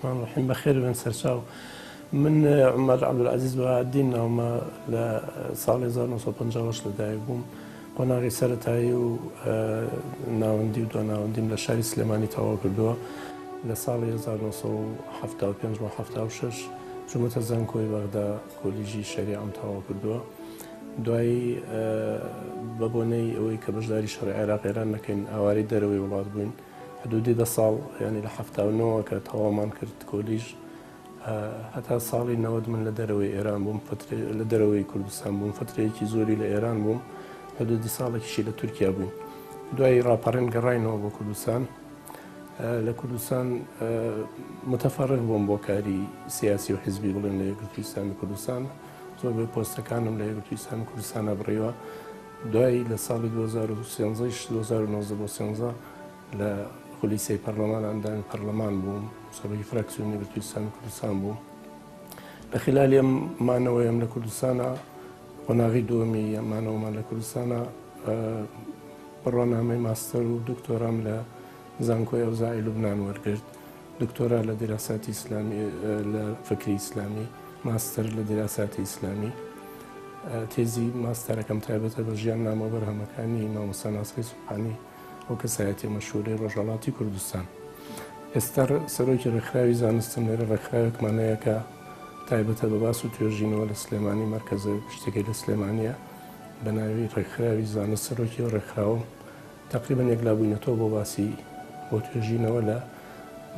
الرحمن الرحیم. بەخێر بێن سەرچاو. من عومەر عەبدولعەزیز بەهائەدین ناومە، لە ساڵی 1958 لەدایک بووم. قۆناغی سەرەتایی و ناوەندی و دواناوەندیم لە شاری سلێمانی تەواو کردووە. لە ساڵی 1975 بۆ 76 چوومەتە زانکۆی بەغدا، کۆلیژی شەریعەم تەواو کردووە. دوایی بە بۆنەی ئەوەی کە بەشداری شەڕی عێراق ئێران نەکەین ئاوارەی دەرەوەی وڵات بووین حدودی دە ساڵ یانی لە 79 کە تەواومان کرد کۆلیژ هەتا ساڵی 90 من لە دەرەوەی ئێران بووم لە دەرەوەی کوردستان بووم فترەیەکی زۆری لە ئێران بووم حدودی ساڵێکیشی لە تورکیا بووین دوای ڕاپەڕین گەڕاینەوە بۆ کوردستان لە کوردستان متفرغ بووم بۆ کاری سیاسی و حزبی بڵێن لە یەکگرتووی ئیسلامی کوردستان زۆربەی پۆستەکانم لە یەکگرتووی ئیسلامی کوردستانا بڕیوە. دوایی لە ساڵی 2013 یش 2019 بۆ 13 لە خولی سێی پەرلەمان ئەندامی پەرلەمان بووم، سەرۆکی فراکسیۆنی یەکگرتووی ئیسلامی کوردستان بووم. لە خلالی ئەم مانەوەیم لە کوردستانا، قۆناغی دووەمی مانەوەمان لە کوردستانا، بڕوانامەی ماستەر و دکتۆرام لە زانکۆی ئەوزاعی لوبنان وەرگرت. دکتۆرا لە دیراساتی ئیسلامی لە فکری ئیسلامی، ماستەر لە دیراساتی ئیسلامی. تێزی ماستەرەکەم تایبەتە بە ژیاننامە و بەرهەمەکانی مامۆستا ناسری سوبحانی ئەو کەسایەتیە مەشهورەی ڕۆژهەڵاتی کوردستان. ئێستا سەرۆکی ڕێکخراوی زانستم، لێرە ڕێکخراوێکمان هەیە کە تایبەتە بە باس و توێژینەوە لە سلێمانی، مەرکەزە گشتیەکەی لە سلێمانیە بە ناوی ڕێکخراوی زانست، سەرۆکی ئەو ڕێکخراوەم. تەقریبەن یەکلابووینەتەوە بۆ باسی بۆ توێژینەوە لە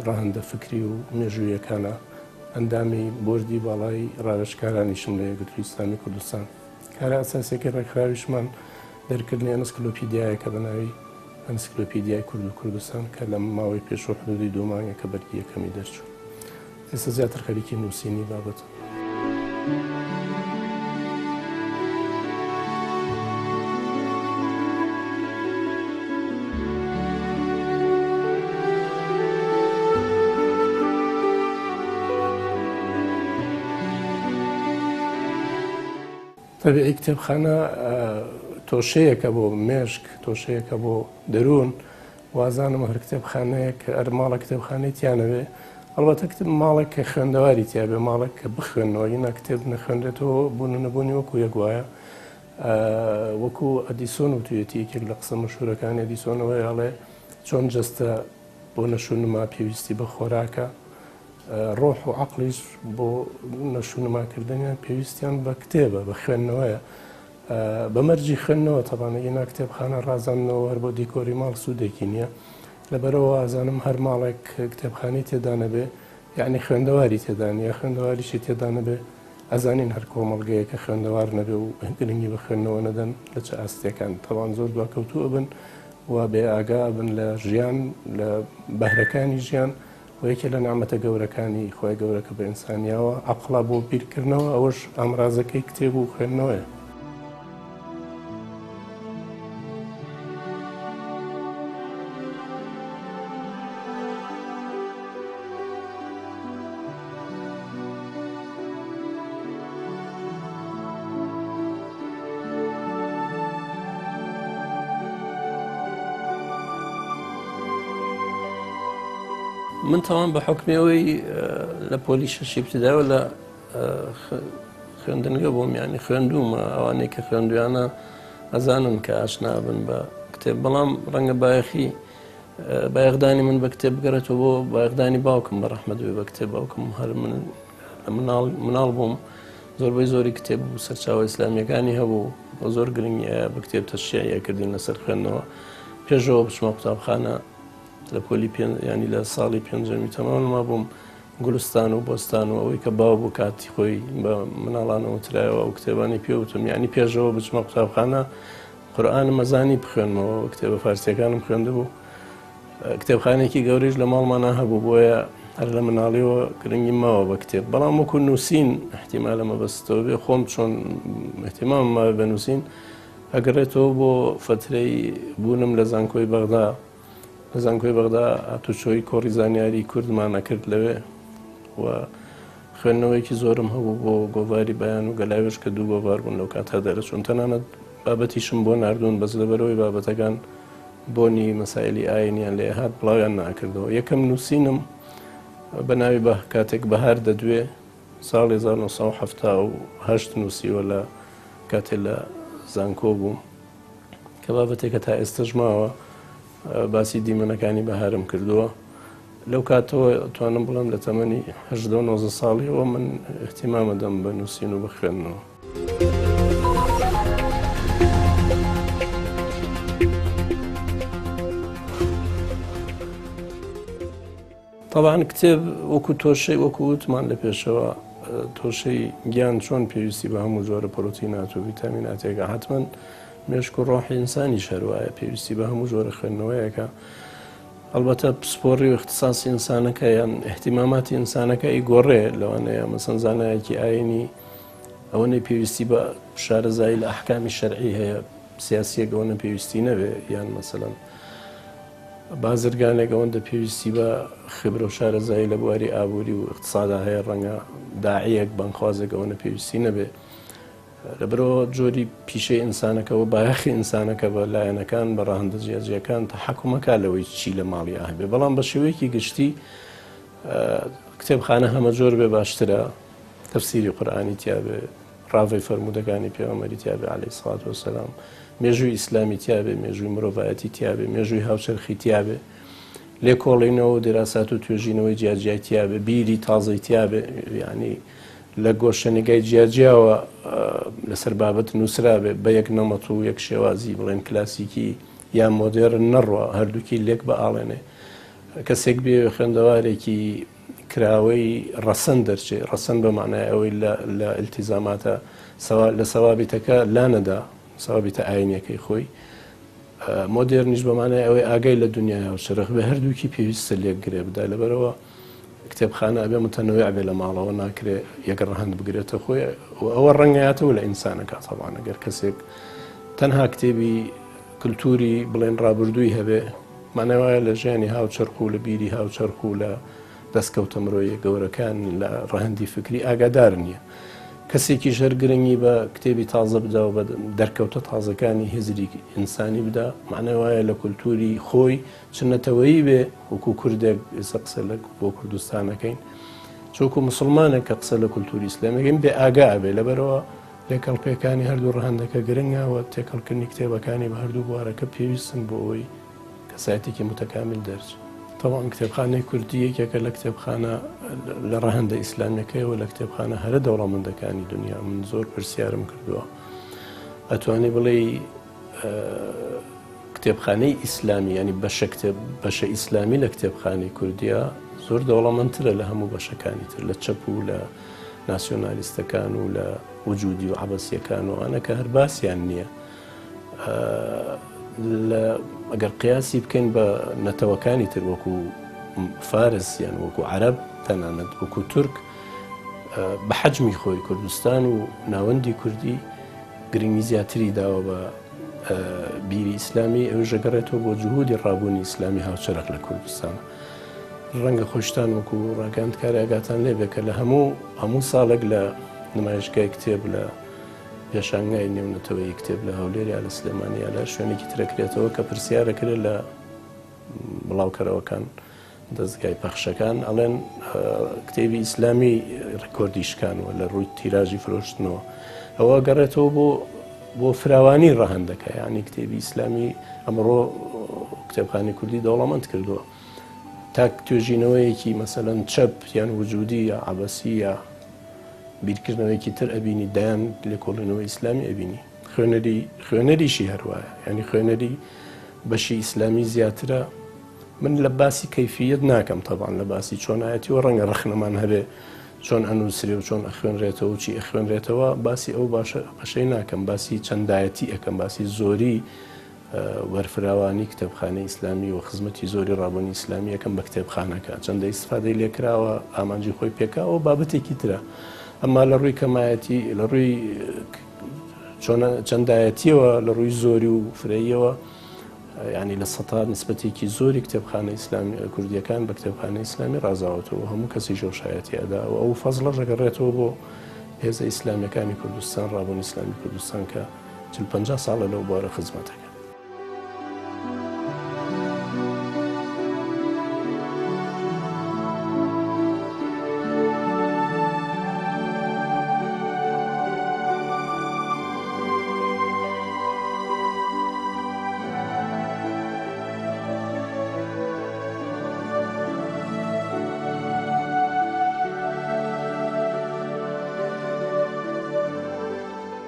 ڕەهەندە فکری و مێژوویەکانە، ئەندامی بۆردی باڵای ڕاوێژکارانیشم لە یەکگرتووی ئیسلامی کوردستان. کارە ئەساسیەکەی ڕێکخراویشمان دەرکردنی ئەنسکلۆپیدیایەکە بە ناوی ئەنسکلۆپیدیای کورد و کوردستان کە لە ماوەی پێشوو حدودی دوو مانگە کە بەرگی یەکەمی دەرچوو. ئێستا زیاتر خەریکی نووسینی بابەتم. تەبیعی کتێبخانە تۆشەیەکە بۆ مێشک، تۆشەیەکە بۆ دەروون، وازانم هەر کتێبخانەیەک هەر ماڵە کتێبخانەی تیا نەبێ، ئەڵبەتە کتێب ماڵێک کە خوێندەواری تیا بێ، ماڵێک کە بخوێنەوە، ئینا کتێب نەخوێنرێتەوە بوون و نەبوونی وەکو یەک وایە. وەکو ئەدیسۆن وتویەتی، یەکێک لە قسە مەشهورەکانی ئەدیسۆن ئەوەیە ئەڵێ چۆن جەستە بۆ نەشونما پێویستی بە خۆراکە، ڕۆح و عەقڵیش بۆ نەشونماکردنیان پێویستیان بە کتێبە، بە خوێندنەوەیە. بە مەرجی خوێندنەوە تەبان، ئینا کتێبخانە ڕازاندنەوە هەر بۆ دیکۆری ماڵ سوودێکی نییە. لەبەرئەوە ئازانم هەر ماڵێک کتێبخانەی تێدا نەبێ یەعنی خوێندەواری تێدا نییە، خوێندەواریشی تێدا نەبێ ئەزانین هەر کۆمەڵگەیەک کە خوێندەوار نەبێ و گرنگی بە خوێندنەوە نەدەن لە چ ئاستێکان تەبان زۆر دواکەوتوو ئەبن و بێ ئاگا ئەبن لە ژیان، لە بەهرەکانی ژیان و یەکێ لە نەعمەتە گەورەکانی خوای گەورە کە بە ئینسان یاوە عەقڵە بۆ بیرکردنەوە ئەوەش ئامرازەکەی کتێب و خوێندنەوەیە. من تەوان بە حوکمی ئەوەی لە پۆلی شەشی ابتدایەوە لە خوێندنگە بووم یعنی خوێندوومە ئەوانەی کە خوێندویانە ئەزانن کە ئاشنا بن بە کتێب بەڵام ڕەنگە بایەخی بایەخدانی من بە کتێب بگەڕێتەوە بۆ بایەخدانی باوکم بە ڕەحمەت بێ بە کتێب باوکم هەر من مناڵ مناڵ بووم زۆربەی زۆری کتێب و سەرچاوە ئیسلامیەکانی هەبوو و زۆر گرنگی بە کتێب تەشجیعی ئەکردین لەسەر خوێندنەوە پێشەوە بچمە قوتابخانە لە پۆلی پێ ینی لە ساڵی پێنجەمی تەمامما بووم گولستان و بۆستان و ئەوەی کە باو بوو کاتی خۆی بە مناڵانەوە وترایەوە ئەو کتێبانی پێوتم یعنی پێشەوە بچمە قوتابخانە قورئانم ئەزانی بخوێنمەوە کتێبە فارسیەکانم خوێندبوو کتێبخانێکی گەورەیش لە ماڵمانا هەبوو بۆیە هەر لە مناڵیەوە گرنگیم ماوە بە کتێب بەڵام وەکو نووسین احتیمالە مەبەستەوە بێ خۆم چۆن احتیمام ماوە بە نووسین ئەگەڕێتەوە بۆ فترەی بوونم لە زانکۆی بەغدا لە زانکۆی بەغدا هاتوچۆی کۆڕی زانیاری کوردمان ئەکرد لەوێ و خوێندنەوەیەکی زۆرم هەبوو بۆ گۆڤاری بەیان و گەلاوێژ کە دوو گۆڤار بوون لەو کاتە دەرەچوون تەنانەت بابەتیشم بۆ ناردوون بەس لەبەرەوەی بابەتەکان بۆنی مەسایلی ئاینیان لێ هات بڵاویان ناکردەوە یەکەم نووسینم. بە ناوی بە کاتێک بەهار دەدوێ ساڵی 1970 نووسیوە لە کاتێ لە زانکۆ بووم کە بابەتێکە تا ئێستەش ماوە باسی دیمەنەکانی بەهارم کردووە لەو کاتەوە توانم بڵێم لە تەمەنی هەژدە و 19 ساڵیەوە من احتیمامە دەم بە نووسین و بە خوێندنەوە. تەبعەن کتێب وەکو تۆشەی وەکو وتمان لە پێشەوە تۆشەی گیان چۆن پێویستی بە هەموو جۆرە پرۆتینات و ڤیتامیناتێکە حتمما مێشک و ڕۆحی ئینسانیش هەروایە پێویستی بە هەموو جۆرە خوێندنەوەیەکە ئەلبەتە پسپۆڕی و اختصاصی ئینسانەکە یان احتیماماتی ئینسانەکە ئیگۆڕێ لەوانەیە مەسەن زانایەکی ئاینی ئەوەنەی پێویستی بە شارەزایی لە ئەحکامی شەرعی هەیە سیاسیەک ئەوەنە پێویستی نەبێ یان مەسەلەن بازرگانێک ئەوەندە پێویستی بە خبرە و شارەزایی لە بواری ئابووری و اقتصادا هەیە ڕەنگە داعیەک بانگخوازێک ئەوەنە پێویستی نەبێ لەبەرەوە جۆری پیشەی ئینسانەکە و بایەخی ئینسانەکە بە لایەنەکان بە ڕەهەندە جیاجیاکان تەحەکومەکە لەوەی چی لە ماڵی هەبێ بەڵام بە شێوەیەکی گشتی کتێبخانە هەمەجۆر بێ باشترە تەفسیری قورئانی تیابێ ڕاڤەی فەرموودەکانی پێغەمبەری تیابێ عەلەیهی سڵات وەسەلام، مێژووی ئیسلامی تیابێ، مێژووی مرۆڤایەتی تیابێ، مێژووی هاوچەرخی تیابێ، لێکۆڵینەوە و دیراسات و توێژینەوەی جیاجیای تیابێ، بیری تازەی تیابێ، یانی لە گۆشەنیگای جیاجیاوە لەسەر بابەت نووسرابێ، بە یەک نەمەت و یەک شێوازی بڵێن کلاسیکی یا مۆدێرن نەڕوا، هەردووکی لێک بئاڵێنێ. کەسێک بێ خوێندەوارێکی کراوەی ڕەسەن دەرچێ، ڕەسەن بە مەعنای ئەوەی لە لە ئیلتیزاماتە سەوا لە سەوابیتەکە لانەدا، سەوابیتە ئاینیەکەی خۆی. مۆدێرنیش بە مانای ئەوەی ئاگای لە دنیای هاوچەرخ بێ، هەردووکی پێویستە لێک گرێ بدا. لەبەرئەوە کتێبخانە ئەبێ متەنەوع بێ لە ماڵەوە، ناکرێ یەک ڕەهەند بگرێتە خۆی و ئەوە ڕەنگەیاتەوە لە ئینسانەکە تەبعەن ئەگەر کەسێک تەنها کتێبی کلتوری بڵێن ڕابردووی هەبێ، مانای وایە لە ژیانی هاوچەرخ و لە بیری هاوچەرخ و لە دەستکەوتە مرۆییە گەورەکان لە ڕەهەندی فکری ئاگادار نییە. کەسێکیش هەر گرنگی بە کتێبی تازە بدا و بە دەرکەوتە تازەکانی هزری ئینسانی بدا، مانای وایە لە کولتوری خۆی چ نەتەوەیی بێ، وەکوو کوردێک ئێستا قسە لە بۆ کوردستان ئەکەین، چ وەکوو موسڵمانێک کە قسە لە کولتوری ئیسلامی ئەکەین بێ ئاگا ئەبێ. لەبەرئەوە تێکەڵپێکانی هەردوو ڕەهەندەکە گرنگە و تێکەڵکردنی کتێبەکانی بە هەردوو بوارەکە پێویستن بۆ ئەوەی کەسایەتێکی متەکامیل دەرچێت. تەبعەن کتێبخانەی کوردی یەکێکە لە کتێبخانە لە ڕەهەندە ئیسلامیەکەیەوە لە کتێبخانە هەرە دەوڵەمەندەکانی دنیا. من زۆر پرسیارم کردووە ئەتوانی بڵێی کتێبخانەی ئیسلامی یانی بەشە کتێب بەشە ئیسلامی لە کتێبخانەی کوردیا زۆر دەوڵەمەندترە لە هەموو بەشەکانی تر لە چەپ و لە ناسیۆنالیستەکان و لە وجودی و عەبەسیەکان و ئەوانە کە هەر باسیان نییە لە ئەگەر قیاسی بکەین بە نەتەوەکانی تر وەکو فارس یان وەکو عەرەب تەنانەت وەکو تورک بە حەجمی خۆی کوردستان و ناوەندی کوردی گرنگی زیاتری داوە بە بیری ئیسلامی ئەویش ئەگەڕێتەوە بۆ جهودی ڕابوونی ئیسلامی هاوچەرخ لە کوردستان. ڕەنگە خۆشتان وەکو ڕاگەیاندکاری ئاگاتان لێ بێ کە لە هەموو هەموو ساڵێک لە نمایشگای کتێب لە پێشانگای نێونەتەوەیی کتێب لە هەولێر یا لە سلێمانی یا لە هەر شوێنێکی ترەکرێتەوە کە پرسیارەکرێت لە بڵاوکەرەوەکان دەزگای پەخشەکان ئەڵێن کتێبی ئیسلامی ڕیکۆردی شکانوە لە ڕووی تیراژی فرۆشتنەوە ئەوە گەڕێتەوە بۆ بۆ فراوانی ڕەهەندەکە یعنی کتێبی ئیسلامی ئەمڕۆ کتێبخانی کوردی دەوڵەمەند کردووە تاک توێژینەوەیەکی مەسەلەن چەپ یان وجودی یا عەبەسی یا بیرکردنەوەیەکی تر ئەبینی دایان لێکۆڵینەوەی ئیسلامی ئەبینی خوێنەری خوێنەریشی هەروایە یعنی خوێنەری بەشی ئیسلامی زیاترە من لە باسی کەیفیەت ناکەم تەبعەن لە باسی چۆنایەتی و ڕەنگە ڕەخنەمان هەبێ چۆن ئەنووسرێ و چۆن ئەخوێنرێتەوە و چی ئەخوێنرێتەوە باسی ئەو باشە بەشەی ناکەم باسی چەندایەتی ئەکەم باسی زۆری وەرفراوانی کتێبخانەی ئیسلامی و خزمەتی زۆری ڕابوونی ئیسلامی یەکەم بە کتێبخانەکە چەندە ئیسفادەی لێکراوە ئامانجی خۆی پێکاوە بابەتێکی ترە ئەمما لە ڕووی کەمایەتی لە ڕووی چەندایەتیەوە لە ڕووی زۆری و فرەیەوە یانی لە سەتا نسبەتێکی زۆری کتێبخانە ئیسلامی کوردیەکان بە کتێبخانە ئیسلامی ڕازاوەتەوە هەموو کەسی ژەوشایەتی ئەدا و ئەو فەزڵەش ئەگەڕێتەوە بۆ هێزە ئیسلامیەکانی کوردستان ڕابوون ئیسلامی کوردستان کە 40 50 ساڵە لەو بوارە خزمەتەکەن.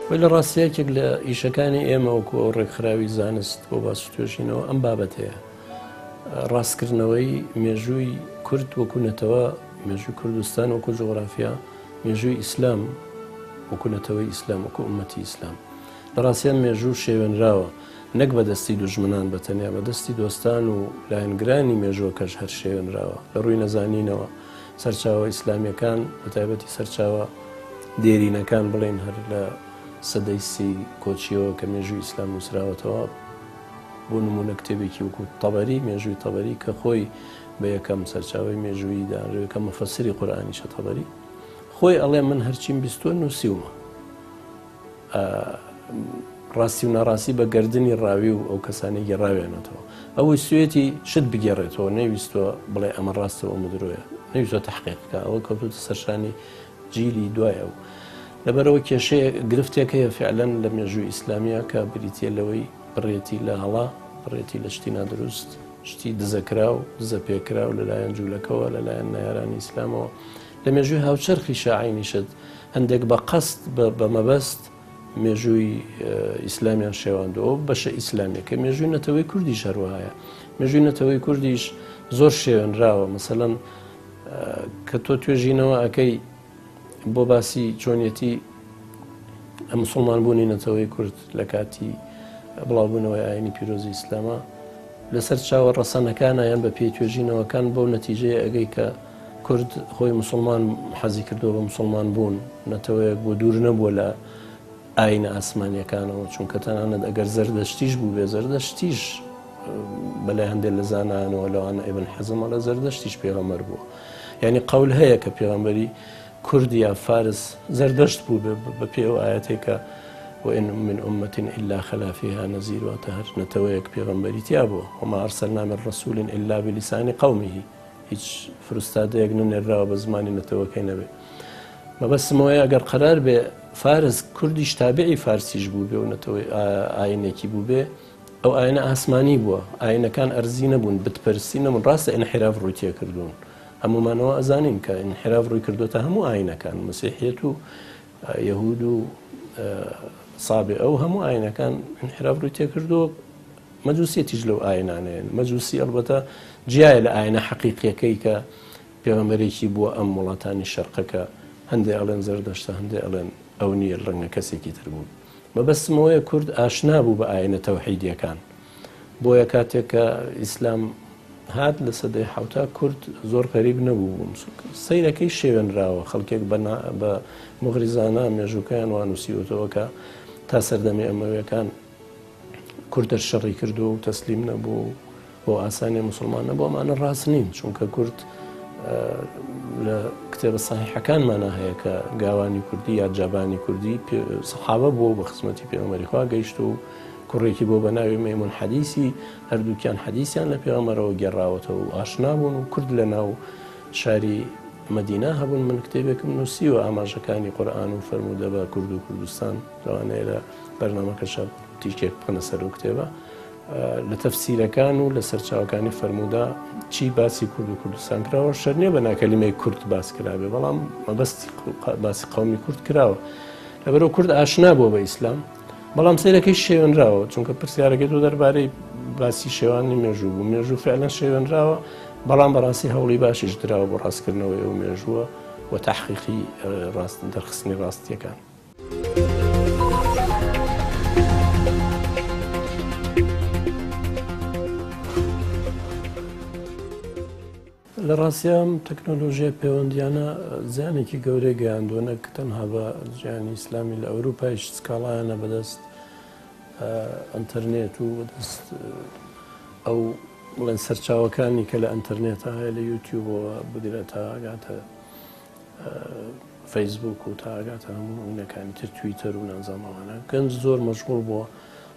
وەی لە ڕاستیا یەکێک لە ئیشەکانی ئێمە وەکو ئەو ڕێکخراوی زانست بۆ باس و توێژینەوە ئەم بابەتەیە. ڕاستکردنەوەی مێژووی کورد وەکو نەتەوە، مێژووی کوردستان وەکو جوغرافیا، مێژووی ئیسلام وەکو نەتەوەی ئیسلام، وەکو ئوممەتی ئیسلام. لە ڕاستیا مێژوو شێوێنراوە، نەک بە دەستی دوژمنان بە تەنیا، بە دەستی دۆستان و لایەنگرانی مێژووەکەش هەر شێوێنراوە. لە ڕووی نەزانینەوە سەرچاوە ئیسلامییەکان، بە تایبەتی سەرچاوە دێرینەکان بڵێین هەر لە سەدەی سێی کۆچییەوە کە مێژووی ئیسلام نووسراوەتەوە، بۆ نموونە کتێبێکی وەکوو تەبەری، مێژووی تەبەری کە خۆی بە یەکەم سەرچاوەی مێژوویی دانرێ، یەکەم موفەسری قورئانیشە تەبەری، خۆی ئەڵێ من هەرچیم بیستووە نووسیومە. ڕاستی و ناڕاستی بە گەردنی ڕاوی و ئەو کەسانەی گێڕاویانەتەوە. ئەو ویستویەتی شت بگێڕێتەوە، نەیویستووە بڵێ ئەمە ڕاستە و ئەمە درۆیە. نەیویستووە تەحقیق بکا. ئەوە کەوتووەتە سەر شانی جیلی دوای ئەو. لەبەرئەوە کێشەیەک، گرفتێک هەیە فیعلەن لە مێژووی ئیسلامییا کە بریتییە لەوەی پڕێتی لە هەڵە، پڕێتی لە شتی نادروست، شتی دزەکراو، دزەپێکراو لەلایەن جوولەکەوە، لەلایەن نەیارانی ئیسلامەوە. لە مێژووی هاوچەرخیشا عەینی شت، هەندێک بە قەست، بە مەبەست مێژووی ئیسلامیان شێواندووە، ئەو بەشە ئیسلامیەکەی. مێژووی نەتەوەی کوردیش هەروەهایە. مێژووی نەتەوەی کوردیش زۆر شێوێنراوە. مەسەلەن کە تۆ توێژینەوە ئەکەی بۆ باسی چۆنیەتی مسوڵمان بوونی نەتەوەی کورد لە کاتی بڵاوبوونەوەی ئاینی پیرۆزی ئیسلامە لەسەر چاوە ڕەسەنەکانە یان بە پێی توێژینەوەکان بەو نەتیجەیە ئەگەی کە کورد خۆی مسلمان حەزی کردووە بە مسلمان بوون نەتەوەیەک بۆ دوور نەبووە لە ئاینە ئاسمانیەکانەوە چونکە تەنانەت ئەگەر زەردەشتیش بووبێ زەردەشتیش بەلای هەندێک لە زانایانەوە لەوانە ئیبن حەزم ئەڵێ زەردەشتیش پێغەمبەر بووە یعنی قەول هەیە کە پێغەمبەری کورد یا فارس زەردەشت بووبێ بە پێی ئەو ئایەتەی کە وإن من أمة إلا خلا فيها نذير واتە هەر نەتەوەیەک پێغەمبەری تیا بووە وما أرسلنا من رسول إلا بلسان قومه هیچ فرستادەیەک نەنێرراوە بە زمانی نەتەوەکەی نەبێ. مەبەستم ئەوەیە ئەگەر قەرار بێ فارس کوردیش تابعی فارسیش بووبێ و نەتەوەی ئاینێکی بووبێ ئەو ئاینە ئاسمانی بووە ئاینەکان ئەرزی نەبوون بتپەرستی نەبوون ڕاستە ئینحراف ڕووی تێکردوون هەموومانەوە ئەزانین کە ئینحراف ڕووی کردوتە هەموو ئاینەکان مەسیحیەت و یەهود و سابئە و هەموو ئاینەکان ئینحراف ڕووی تێکردووە مەجوسیەتیش لەو ئاینانەیە مەجوسی ئەڵبەتە جیایە لە ئاینە حەقیقیەکەی کە پێغەمبەرێکی بووە ئەم وڵاتانی شەرقە کە هەندێ ئەڵێن زەردەشتە هەندێ ئەڵێن ئەو نییە ڕەنگە کەسێکی تر بوو مەبەستم ئەوەیە کورد ئاشنا بوو بە ئاینە تەوحیدیەکان بۆیە کاتێک کە ئیسلام هات لە سەدەی حەوتا کورد زۆر غەریب نەبوو بووم سەیرەکەی شێوێنراوە خەڵکێک بە مغریزانە مێژووکەیان وا نووسیوەتەوە کە تا سەردەمی ئەمەویەکان کورد هەر شەڕی کردووە و تەسلیم نەبوو و بۆ ئاسانی مسلمان نەبوو ئەمانە ڕاست نین چونکە کورد لە کتێبە سەحیحەکانمانە هەیە کە گاوانی کوردی یا جابانی کوردی سەحابە بووە و بە خزمەتی پێغەمبەری خوا گەیشت و کوڕێکی بۆ بە ناوی مەیمون حەدیسی هەردووکیان حەدیسیان لە پێغەمبەرەوە گێڕاوەتەوە و ئاشنا بوون و کورد لە ناو شاری مەدینە هەبوون من کتێبێکم نووسیوە ئاماژەکانی قورئان و فەرموودە بە کورد و کوردستان لەوانەیە لە بەرنامەکەشا تیشکێک بخەنە سەر ئەو کتێبە لە تەفسیرەکان و لە سەرچاوەکانی فەرموودە چی باسی کورد و کوردستان کراوە شەر نییە بە ناکەلیمەی کورد باس کرابێ بەڵام مەبەستی باسی قومی کورد کراوە لەبەرەوە کورد ئاشنا بووە بە ئیسلام بەڵام سەیرەکەی شێوێنراوە چونکە پرسیارەکەی تۆ دەربارەی باسی شێوانی مێژوو بوو مێژوو فعلەن شێوێنراوە بەڵام بەڕاستی هەوڵی باشیش دراوە بۆ ڕاستکردنەوەی ئەو مێژووە و تەحقیقی ڕاست دەرخستنی ڕاستیەکان. لە ڕاستیا ئەم تەکنۆلۆژیای پەیوەندیانە زیانێکی گەورەی گەیاندووە نەک تەنها بە جیهانی ئیسلامی لە ئەوروپایش سکاڵایانە بەدەست ئەتەرنێت و بەدەست ئەو بڵێن سەرچاوەکانی کە لە ئەتەرنێتە هەیە لە یوتیوبەوە بگرە تا ئەگاتە فەیسبوک و تا ئەگاتە هەموو وینەکانی تر تویتەر و نازانم ئەوانە گەنج زۆر مەشغوڵ بووە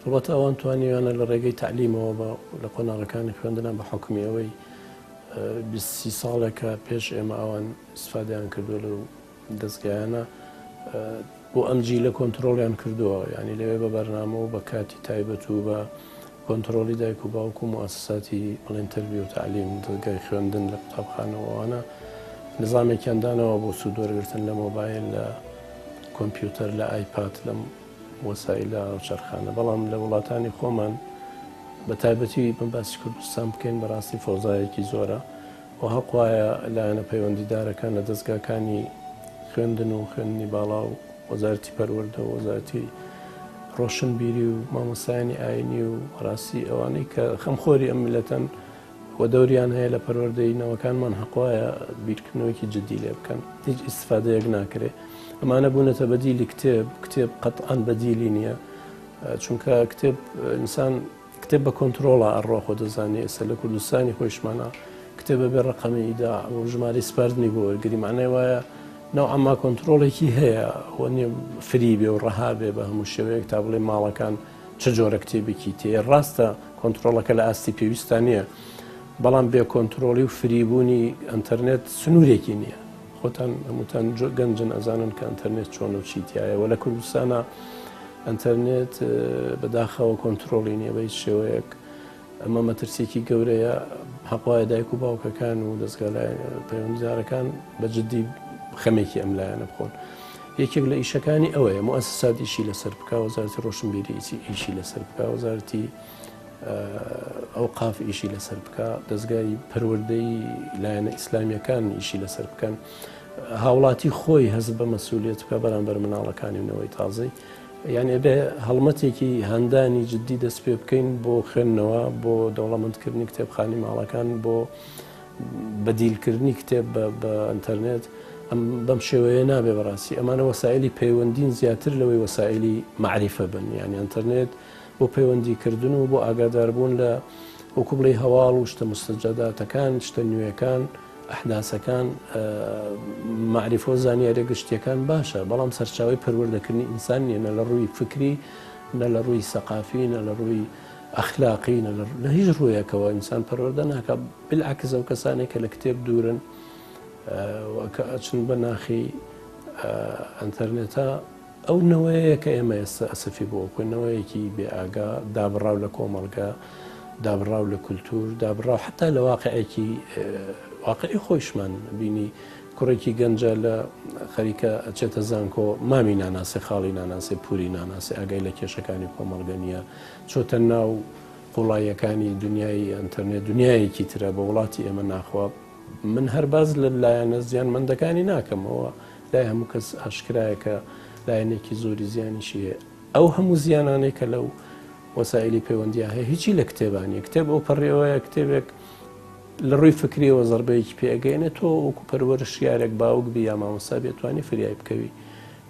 هەڵبەتە ئەوان توانیویانە لە ڕێگەی تەعلیمەوە بە لە قۆناغەکانی خوێندنە بە حوکمی ئەوەی 20 سی ساڵێکە پێش ئێمە ئەوان ئیسفادەیان کردووە لەو دەستگایانە بۆ ئەم جیلە کۆنترۆڵیان کردووە یعنی لەوێ بە بەرنامە و بە کاتی تایبەت و بە کۆنترۆڵی دایک و باوک و موئەسەساتی بڵێن تەربیە و تەعلیم، دەزگای خوێندن لە قوتابخانە و ئەوانە نزامێکیان داناوە بۆ سوود وەرگرتن لە مۆبایل، لە کۆمپیوتەر، لە ئایپاد، لەم وەسائیلە هاوچەرخانە، بەڵام لە وڵاتانی خۆمان بە تایبەتی بە باسی کوردستان بکەین بەڕاستی فەوزایەکی زۆرە و هەق وایە لایەنە پەیوەندیدارەکان لە دەزگاکانی خوێندن و خوێندنی باڵا و وەزارەتی پەروەردە و وەزارەتی ڕۆشنبیری و مامۆستایانی ئاینی و ڕاستی ئەوانەی کە خەمخۆری ئەم میللەتەن و دەوریان هەیە لە پەروەردەی نەوەکانمان هەق وایە بیرکردنەوەیەکی جدی لێ بکەن. هیچ ئیستفادەیەک ناکرێ. ئەمانە بوونەتە بەدیلی کتێب، کتێب قەتعەن بەدیلی نییە. چونکە کتێب ئینسان کتێب بە کۆنترۆڵا ئەڕوا خۆ دەزانی ئێستا لە کوردستانی خۆیشمانە کتێب بەبێ ڕەقەمی ئیداع و ژمارەی سپاردنی بۆ وەرگری معنای وایە نەوعەما کۆنترۆڵێکی هەیە و نیە فری بێ و ڕەها بێ بە هەموو شێوەیەک تا بڵێ ماڵەکان چ جۆرە کتێبێکی تێیە ڕاستە کۆنترۆڵەکە لە ئاستی پێویستا نییە بەڵام بێ کۆنترۆڵی و فریبوونی ئەتەرنێت سنوورێکی نییە خۆتان هەمووتان گەنجن ئەزانن کە ئەتەرنێت چۆن و چی تایە و لە کوردستانە ئەتەرنێت بەداخەوە کۆنترۆڵی نییە بە هیچ شێوەیەک ئەمە مەترسیەکی گەورەیە حەق وایە دایک و باوکەکان و دەزگا پەیوەندیدارەکان بە جدی خەمێکی ئەم لایەنە بخۆن. یەکێک لە ئیشەکانی ئەوەیە موئەسەسات ئیشی لەسەر بکا، وەزارەتی ڕۆشنبیری ئیشی لەسەر بکا، وەزارەتی ئەوقاف ئیشی لەسەر بکا، دەزگای پەروەردەی لایەنە ئیسلامیەکان ئیشی لەسەر بکەن، هاوڵاتی خۆی هەست بە مەسئولیەت بکا بەرامبەر مناڵەکانی و نەوەی تازەی. یانی ئەبێ هەڵمەتێکی هاندانی جدی دەست پێ بکەین بۆ خوێندنەوە، بۆ دەوڵەمەندکردنی کتێبخانی ماڵەکان، بۆ بەدیلکردنی کتێب بە ئەنتەرنێت. ئەم بەم شێوەیە نابێ بەڕاستی. ئەمانە وەسائیلی پەیوەندین زیاتر لەوەی وەسائیلی مەعریفە بن. یانی ئەنتەرنێت بۆ پەیوەندیکردن و بۆ ئاگاداربوون لە وەکو بڵێی هەواڵ و شتە مستەجەداتەکان، شتە نوێکان، ئەحداسەکان، مەعریفە و زانیاریە گشتیەکان باشە، بەڵام سەرچاوەی پەروەردەکردنی ئینسان نیە، نە لە ڕووی فکری، نە لە ڕووی سەقافی، نە لە ڕووی ئەخلاقی، نە لە هیچ ڕوویەکەوە ئینسان پەروەردە ناکا، بالعکس ئەو کەسانەی کە لە کتێب دوورن و کە ئەچن بە ناخی ئەنتەرنێتا، ئەو نەوەیەیە کە ئێمە ئێستا ئەسەفی بۆ ئەخۆین، نەوەیەکی بێ ئاگا، دابڕاو لە کۆمەڵگە، دابڕاو لە کولتوور، دابڕاو حەتا لە واقعێکی واقعی خۆیشمان بینی کوڕێکی گەنجە لە خەریکە ئەچێتە زانکۆ مامی ناناسێ، خاڵی ناناسێ، پوری ناناسێ، ئاگای لە کێشەکانی کۆمەڵگە نییە، چۆتە ناو قوڵاییەکانی دنیای ئەنتەرنێت، دنیایەکی ترە بە وڵاتی ئێمە ناخوا. من هەر باس لە لایەنە زیانمەندەکانی ناکەم، ئەوە لای هەموو کەس ئاشکرایە کە لایەنێکی زۆری زیانیشی هەیە. ئەو هەموو زیانانەی کە لەو وەسائیلی پەیوەندییە هەیە هیچی لە کتێبا نییە. کتێب ئەو پەڕیەوەیە کتێبێک لە ڕووی فکریەوە زەربەیەکی پێ ئەگەیەنێ تۆ وەکو پەروەرشیارێک باوک بی یا مامۆستا بی ئەتوانی فریای بکەوی.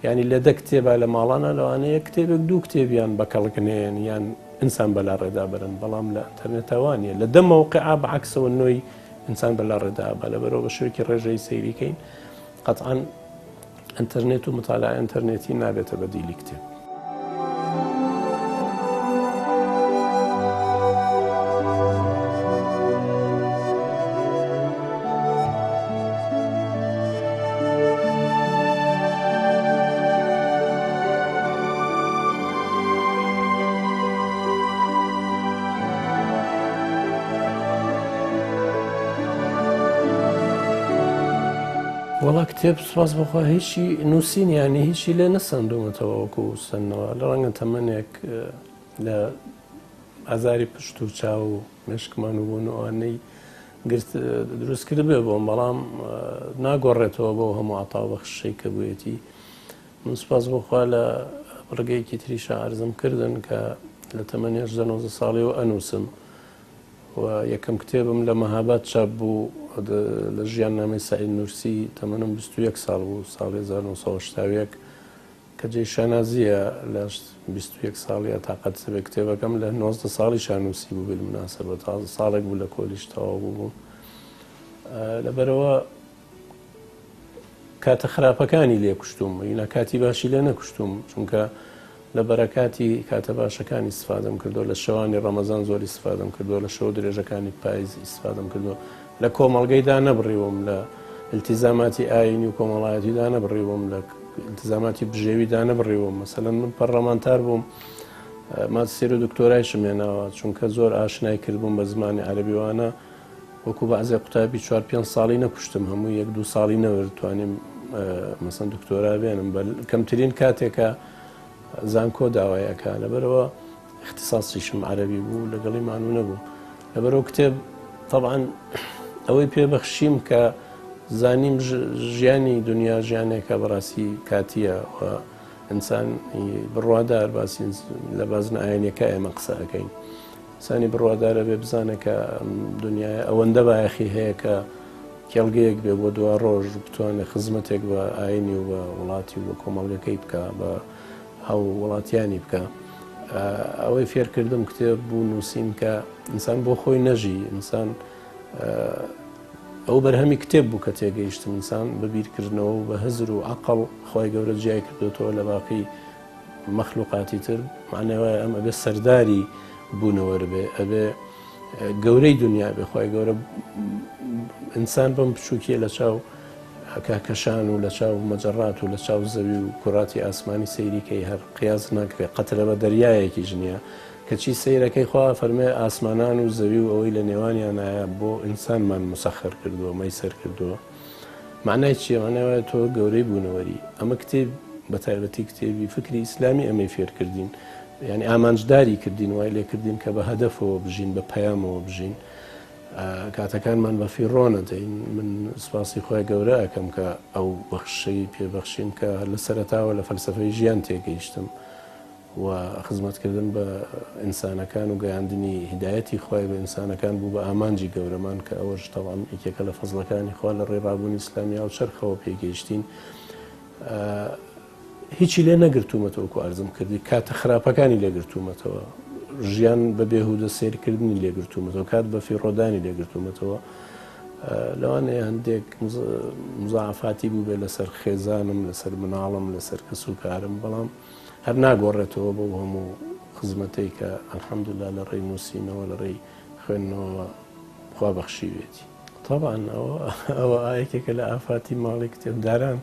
یانی لە دە کتێبا لە ماڵانا لەوانەیە کتێبێک دوو کتێبیان بە کەڵک نەیەن یان ئینسان بە لاڕێدا بەرن بەڵام لە ئەنتەرنێتا وا نییە لە دە مەوقعا بە عەکسەوە نۆی ئینسان بە لاڕێدا ئەبا لەبەرەوە بە شێوەیەکی ڕێژەیی سەیری کەین قەتعەن ئەنتەرنێت و متالعەی ئەنتەرنێتی نابێتە بەدیلی کتێب. وەڵا کتێب سوپاس بۆ خوا هیچی نووسین یانی هیچی لێ نەسەندوومەتەوە وەکو سەندنەوە لە ڕەنگە تەمەنێک لە ئازاری پشت و چاو و مێشکمان و بوون و ئەوانەی گرت دروست کردبێ بۆم بەڵام ناگۆڕێتەوە بۆ هەموو عەتا و بەخششەی کە بوویەتی من سوپاس بۆ خوا لە بڕگەیەکی تریشا عەرزم کردن کە لە تەمەنی 18 19 ساڵیەوە ئەنووسم و یەکەم کتێبم لە مەهاباد چاپ بوو لە ژیاننامەی سەعید نوورسی تەمەنم 21 ساڵ بوو ساڵی 1981 کە جێی شانازییە لە 21 ساڵیە تاقەت سبێ کتێبەکەم لە 19 ساڵیشا نووسی بوو بالمناسبە تازە ساڵێک بوو لە کۆلیژ تەواو بووبووم لەبەرەوە کاتە خراپەکانی لێ کوشتوم ینا کاتی باشی لێ نەکوشتوم چونکە لە بەرەکاتی کاتە باشەکانی ئیستفادەم کردووە لە شەوانی ڕەمەزان زۆر ئیستفادەم کردووە لە شەوە درێژەکانی پایز ئیستفادەم کردووە لە کۆمەڵگەی دانەبڕیوم لە التزاماتی ئاینی و کۆمەڵایەتی دانەبڕیوم لە التزاماتی بژێوی دانەبڕیوم مەسەلەن من پەرلەمانتار بووم ماجستێر و دکتۆرایشم هێناوە چونکە زۆر ئاشنای کردبووم بە زمانی عەرەبیوانە وەکو بەعزێ قوتابی چوار پێنج ساڵی نەکوشتم هەموو یەک دوو ساڵی نەورد توانیم مەسەن دکتۆرا بێنم بە کەمترین کاتێکە زانکۆ داوای ئەکا لەبەرئەوە ئیختیساسیشم عەرەبی بوو لەگەڵی مانوو نەبووم لەبەرئەوە کتێب تەبعەن ئەوەی پێ بەخشیم کە زانیم ژیانی دنیا ژیانێکە بەڕاستی کاتیە و ئینسان بڕوادار باسی لە بازنە ئاینیەکە ئێمە قسە ئەکەین ئینسانی بڕوادارە بێ بزانە کە دنیای ئەوەندە بایەخی هەیە کە کێڵگەیەک بێ بۆ دوا ڕۆژ بتوانێت خزمەتێک بە ئاینی و بە وڵاتی و بە کۆمەڵگەکەی بکە بە هاو وڵاتیانی بکە ئەوەی فێرکردم کتێب بوو نووسین کە ئینسان بۆ خۆی نەژی ئینسان ئەو بەرهەمی کتێب بوو کە تێگەیشتم ئینسان بە بیرکردنەوە و بە هزر و عەقڵ خوای گەورە جیای کردۆتەوە لە باقی مەخلوقاتی تر معنای وایە ئەم ئەبێ سەرداری بوونەوەر بێ ئەبێ گەورەی دنیا بێ خوای گەورە ئینسان بەم بچووکیە لە چاو کاکەشان و لە چاو مەجەڕات و لە چاو زەوی و کوڕاتی ئاسمانی سەیری کەی هەر قیاس ناکرێ قەترە بە دەریایەکیش نییە کەچی سەیرەکەی خوا ئەفەرموێ ئاسمانان و زەوی و ئەوەی لە نێوانیانایە بۆ ئینسانمان مسەخەر کردووە مەیسەر کردووە مەعنای چیە مەعنای وایە تۆ گەورەی بوونەوەری ئەمە کتێب بە تایبەتی کتێبی فکری ئیسلامی ئەمەی فێر کردین یعنی ئامانجداری کردین وای لێ کردین کە بە هەدەفەوە بژین بە پەیامەوە بژین کاتەکانمان بە فیڕۆ نەدەین من سپاسی خۆی گەورە ئەەکەم کە ئەو بەخشەی پێبەخشیم کە لە سەرەتاوە لە فەلسفەی ژیان تێگەیشتم و خزمەتکردن بە ئینسانەکان و گەیاندنی هیدایەتی خوای بە ئینسانەکان بوو بە ئامانجی گەورەمان کە ئەوەش تەبعەن یەکێکە لە فەزڵەکانی خوا لە ڕێی ڕابوونی ئیسلامی هاوچەرخەوە پێی گەیشتین هیچی لێ نەگرتوومەتەوە وەکو عەرزم کردی کاتە خراپەکانی لێ گرتوومەتەوە ژیان بە بێهودە سەیرکردنی لێ گرتوومەتەوە کات بە فیڕۆدانی لێ گرتوومەتەوە لەوانەیە هەندێک مزاعفاتی بووبێ لەسەر خێزانم لەسەر مناڵم لەسەر کەس و کارم بەڵام هەر ناگۆڕێتەوە بەو هەموو خزمەتەی کە الحمدللە لە ڕێی نووسینەوە لە ڕێی خوێندنەوە خوا بەخشیوێتی. تەبعەن ئەوە ئەوە یەکێکە لە ئافاتی ماڵی کتێبداران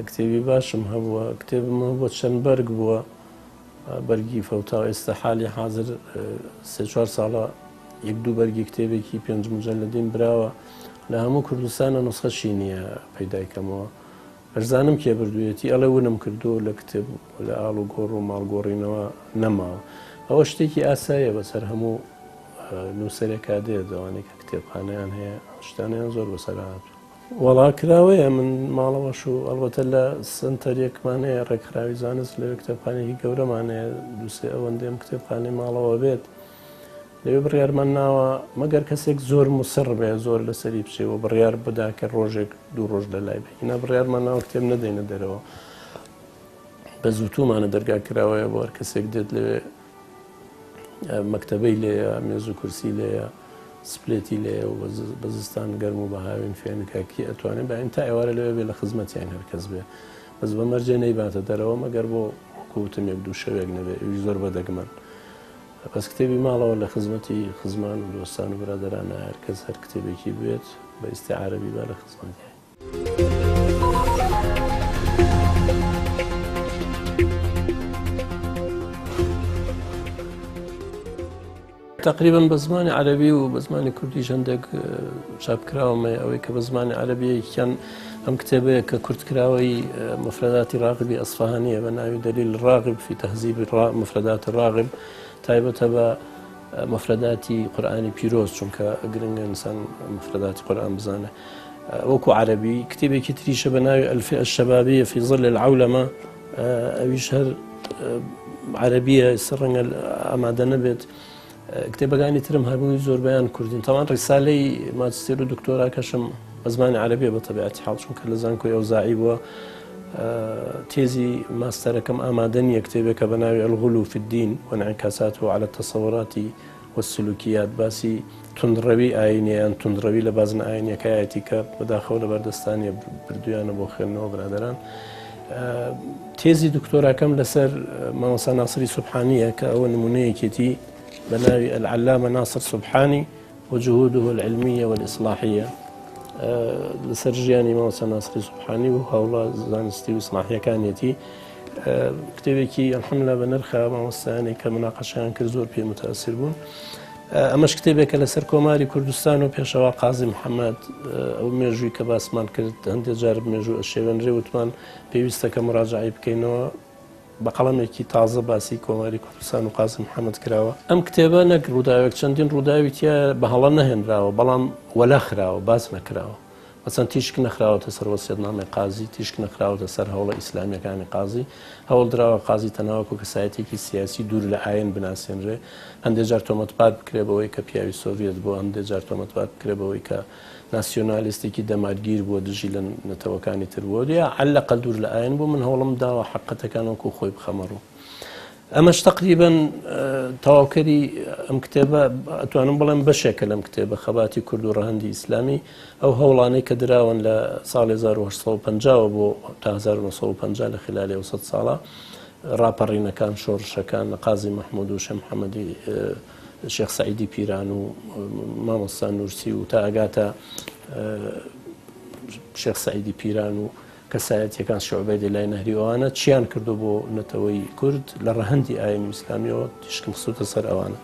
کتێبی باشم هەبووە کتێبم هەبووە چەند بەرگ بووە بەرگی فەوتاو ئێستا حالی حاضر سێ چوار ساڵە یەک دوو بەرگی کتێبێکی پێنج مجەلەدیم براوە لە هەموو کوردستانە نوسخەشی نییە پەیدای کەمەوە ئەشزانم کێ بردوویەتی ئەڵێ ونم کردووە و لە کتێب و لە ئاڵ و گۆڕ و ماڵ گۆڕینەوە نەماوە. ئەوە شتێکی ئاساییە بەسەر هەموو نووسەرێکا دێت، ئەوانەی کە کتێبخانەیان هەیە ئەو شتانەیان زۆر بەسەر هاتووە. وەڵا کراوەیە من ماڵەوەش و ئەڵبەتە لە سەنتەرێکمان هەیە ڕێکخراوی زانست لەوێ کتێبخانەیەکی گەورەمان هەیە دوو سێ ئەوەندەی ئەم کتێبخانەی ماڵەوە بێت لەوێ بڕیارمان ناوە مەگەر کەسێک زۆر موسڕ بێ زۆر لەسەری بچێ و بڕیار بدا کە ڕۆژێک دوو ڕۆژ لە لای بێ ئینا بڕیارمان ناوە کتێب نەدەینە دەرەوە بە زووتومانە دەرگا کراوەیە بۆ هەر کەسێک دێت لەوێ مەکتەبەی لێیە مێز و کورسی لێیە سپلێتی لێیە و بە زستان گەرم و بە هاوین فێنکە کی ئەتوانێت باین تا ئێوارە لەوێ بێ لە خزمەتیان هەر کەس بێ بەس بە مەرجێ نەیباتە دەرەوە مەگەر بۆ وەکوتم یەک دوو شەوێک نەبێ ئەویش زۆر بە دەگمەن. بەس کتێبی ماڵەوە لە خزمەتی خزمان و دۆستان و برادەرانە هەر کەس هەر کتێبێکی بوێت بە ئیستیعارە بیبا لە خزمەتیان. تەقریبەن بە زمانی عەرەبی و بە زمانی کوردیش هەندێک چاپکراوم هەیە ئەوەی کە بە زمانی عەرەبیە یەکیان ئەم کتێبەیە کە کورتکراوەی مفرداتی ڕاغبی ئەسفەهانیە بە ناوی دلیل راغب فی تهذیب مفردات راغب تایبەتە بە مفرداتی قورئانی پیرۆز چونکە گرنگە ئینسان مفرداتی قورئان بزانێ وەکو عەرەبی کتێبێکی تریشە بە ناوی الفئە الشبابیە فی ظل العولمە ئەویش هەر عەرەبیە ئێستا ڕەنگە ئامادە نەبێت کتێبەکانی ترم هەمووی زۆربەیان کوردین تاوان ڕیسالەی ماجستێر و دکتۆراکەشم بە زمانی عەرەبیە بە تەبیعەتی حاڵ چونکە لە زانکۆی ئەوزاعی بووە تێزی ماستەرەکەم ئامادە نییە کتێبێکە بە ناوی الغلو في الدين وانعكاساته على التصورات والسلوكيات باسی توندڕەوی ئایینیە یان توندڕەوی لە بازنە ئایینیەکایەتی کە بەداخەوە لەبەردەستا نییە بردوویانە بۆ خوێندنەوە برادەران تێزی دکتۆراکەم لەسەر مامۆستا ناسری سوبحانیە کە ئەوە نمونەیەکێتی بە ناوی العلامە ناصر سوبحانی وجهوده العلمیە والإصلاحیە لەسەر ژیانی مامۆستا ناسری سوبحانی و هەوڵە زانستی و ئیسلاحیەکانیەتی کتێبێکی الحمدلله بە نرخە مامۆستایانی کە مناقەشەیان کرد زۆر پێی متاثر بوون ئەمەش کتێبێکە لەسەر کۆماری کوردستان و پێشەوا قازی محەممەد ئەو مێژووی کە باسمان کرد هەندێک جار مێژوو ئەشێوێنرێ وتمان پێویستە کە مراجعی بکەینەوە. بە قەڵەمێکی تازە باسی کۆماری کوردستان و قازی محەممەد کراوە. ئەم کتێبە نەک ڕووداوێک چەندین ڕووداوی تیا بە هەڵە نەهێنراوە بەڵام وەلا خراوە باس نەکراوە. مەسەن تیشک نەخراوەتە سەر وەسیەتنامەی قازی، تیشک نەخراوەتە سەر هەوڵە ئیسلامییەکانی قازی. هەوڵ دراوە قازی تەنها وەکوو کەسایەتییەکی سیاسی دوور لە ئایین بناسێنرێ. هەندێ جار تۆمەتبار بکرێ بەوەی کە پیاوی سۆڤیەت بووە، هەندێ جار تۆمەتبار بکرێ بەوەی کە ناسیۆنالیستێکی دەمارگیر بووە دژی لە نەتەوەکانی تر بووە یا عەلەقەل دوور لە ئایین بوو. من هەوڵم داوە حەقیقەتەکان وەکوو خۆی بخەمە ڕوو. ئەمەش تەقریبەن تەواوکەری ئەم کتێبە ئەتوانم بڵێم بەشێکە لەم کتێبە خەباتی کورد و ڕەهەندی ئیسلامی ئەو هەوڵانەی کە دراون لە ساڵی 1850ەوە بۆ تا 1950 لە خلالی ئەو سەد ساڵە ڕاپەڕینەکان شۆڕشەکان لە قازی مەحمود و شێخ محەممەدی شێخ سەعیدی پیران و مامۆستا نورسی و تا ئەگاتە شێخ سەعیدی پیران و کەسایەتیەکان شێخ عوبەیدەلای نەهری و ئەوانە چیان کردو بۆ نەتەوەی کورد لە ڕەهەندی ئاین و ئیسلامیەوە تیشکم خستوتە سەر ئەوانە.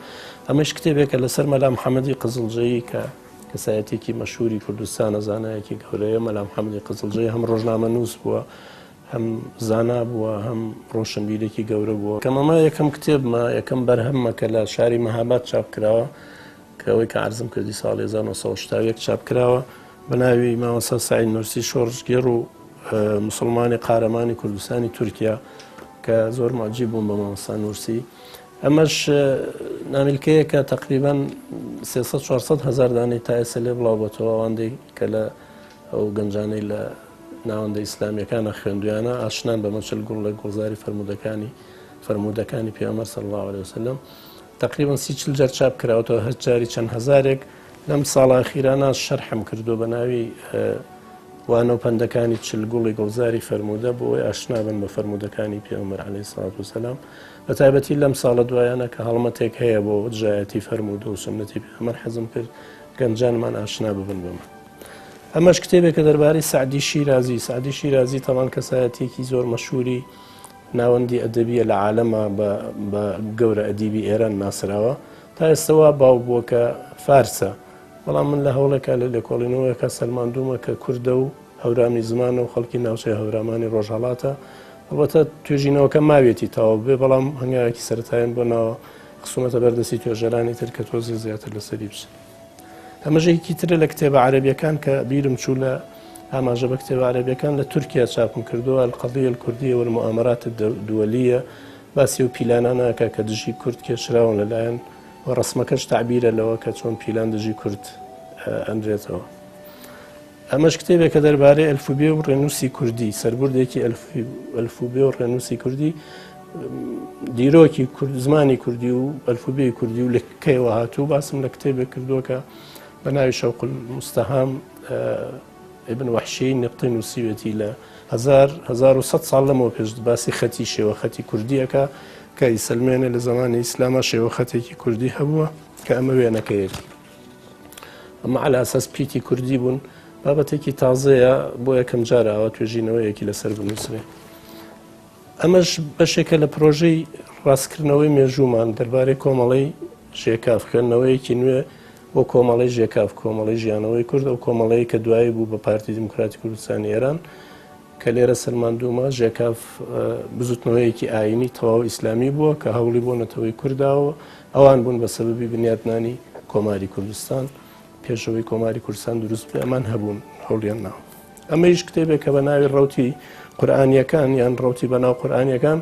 ئەمەش کتێبێکە لەسەر مەلا محەممەدی قزڵجەیی کە کەسایەتێکی مەشهوری کوردستانە، زانایەکی گەورەیە. مەلا محەممەدی قزڵجەیی هەم ڕۆژنامەنووس بووە، هەم زانا بووە، هەم ڕۆشنبیرێکی گەورە بووە. کەم ئەمە یەکەم کتێبمە، یەکەم بەرهەممە کە لە شاری مەهاباد چاپ کراوە، کە ئەوەی کە عەرزم کردی ساڵی 1981 چاپ کراوە. بە ناوی مامۆستا سەعید نورسی شۆڕشگێڕ و موسڵمانی قارەمانی کوردستانی تورکیا کە زۆر موعجیب بووم بە مامۆستا نورسی. ئەمەش نامیلکەیەکە تقریبا 300 400 هەزار دانەی تا ئێستا لێ بڵاو بۆتەوە، ئەوەندەی کە لە ئەو گەنجانەی لە ناوەندە ئیسلامیەکانە خوێندویانە ئاشنان بە مەچل گوڵ لە گوڵزاری فەرموودەکانی فەرموودەکانی پێغەمبەر صلی الله علیه وسلم تقریبا 30 40 جار چاپ کراوەتەوە، هەر جاری چەند هەزارێک. لەم ساڵە ئەخیرانە شەرحم کردووە بە ناوی وانە و پەندەکانی چل گوڵی گوڵزاری فەرموودە بۆ ئەوەی ئاشنا بن بە فەرموودەکانی پێغەمبەر عەلەیهی سڵات وسەلام، بە تایبەتی لەم ساڵە دوایانە کە هەڵمەتێک هەیە بۆ دژایەتی فەرموودە و سوننەتی پێغەمبەر حەزم کرد گەنجانمان ئاشنا ببن بەمە. ئەمەش کتێبێکە دەربارەی سەعدی شیرازی. سەعدی شیرازی تەبان کەسایەتیەکی زۆر مەشهوری ناوەندی ئەدەبیە لە عالەما بە گەورە ئەدیبی ئێران ناسراوە. تا ئێستا وا باو بووە کە فارسە، بەڵام من لە هەوڵێکا لە لێکۆڵینەوەیەکا سەلماندوومە کە کوردە و هەورامی زمانە و خەڵکی ناوچەی هەورامانی ڕۆژهەڵاتە. ئەڵبەتە توێژینەوەکە ماویەتی تەواو ببێ، بەڵام هەنگاوێکی سەرەتاییم بۆ ناوە، خستوومەتە بەر دەستی توێژەرانی تر کە تۆزێ زیاتر لەسەری بچن. ئەمەش یەکی ترە لە کتێبە عەرەبییەکان کە بیرم چوو لە ئاماژە بە کتێبە عەرەبییەکان لە تورکیا چاپم کردووە، القضیە الکردیە والمؤامرات الدولیە، باسی ئەو پیلانانە ئەکا کە دژی کورد کێشراون لەلایەن و ڕەسمەکەش تەعبیرە لەوە کە چۆن پیلان دژی کورد ئەنرێتەوە. ئەمەش کتێبێکە دەربارەی ئەلفوبێ و ڕێنووسی کوردی، سەربردێکی ئەلفوبێ و ڕێنووسی کوردی، دیرۆکی کورد، زمانی کوردی و ئەلفوبێی کوردی و لە کەیەوە هاتوو. باسم لە کتێبێک کردووە کە بە ناوی شەوق المستهام ئیبن وەحشی نقطی نووسیوێتی لە 1100 ساڵ لەمەوە پێش باسی خەتی شێوە خەتی کوردیەکە کە ئیسەلمێنێ لە زمانی ئیسلاما شێوە خەتێکی کوردی هەبووە کە ئەمە وێنەکەیەتی. ئەمە عەلا ئەساس پیتی کوردی بوون. بابەتێکی تازەیە بۆ یەکەم جار ئاوا توێژینەوەیەکی لەسەر بنووسرێ. ئەمەش بەشێکە لە پرۆژەی ڕاستکردنەوەی مێژوومان دەربارەی کۆمەڵەی ژێکاف، خوێندنەوەیەکی نوێ بۆ کۆمەڵەی ژێکاف، کۆمەڵەی ژیانەوەی کورد، ئەو کۆمەڵەیە کە دوایی بوو بە پارتی دیموکراتی کوردستانی ئێران، کە لێرە سەلماندوومە ژێکاف بزوتنەوەیەکی ئایینی تەواو ئیسلامی بووە کە هەوڵی بۆ نەتەوەی کورد داوە، ئەوان بوون بە سەبەبی بنیاتنانی کۆماری کوردستان، پێش ئەوەی کۆماری کوردستان دروست بێ ئەمان هەبوون هەوڵیان ناوە. ئەمەیش کتێبێکە بە ناوی ڕەوتی قورئانیەکان یان ڕەوتی بەناو قورئانیەکان،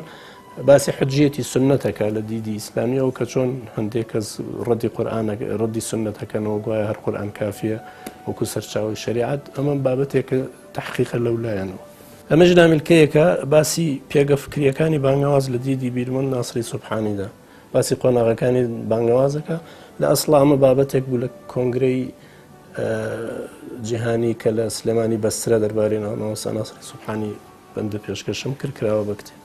باسی حجیەتی سوننەتەکە لە دیدی ئیسلامیەوە کە چۆن هەندێک کەس ڕەدی قورئان ڕەدی سوننەتەکەنەوە گوایە هەر قورئان کافیە وەکو سەرچاوەی شەریعەت. ئەمە بابەتێکە تەحقیقە لەو لایەنەوە. ئەمەش نامیلکەیەکە باسی پێگە فکریەکانی بانگەواز لە دیدی بیرمەند ناسری سوبحانیدا، باسی قۆناغەکانی بانگەوازەکە. لە ئەسڵا ئەمە بابەتێک بوو لە کۆنگرەی جیهانی کە لە سلێمانی بەسترا دەربارەی مامۆستا ناسری سوبحانی بەندە پێشکەشم کرد، کراوە بە کتێب.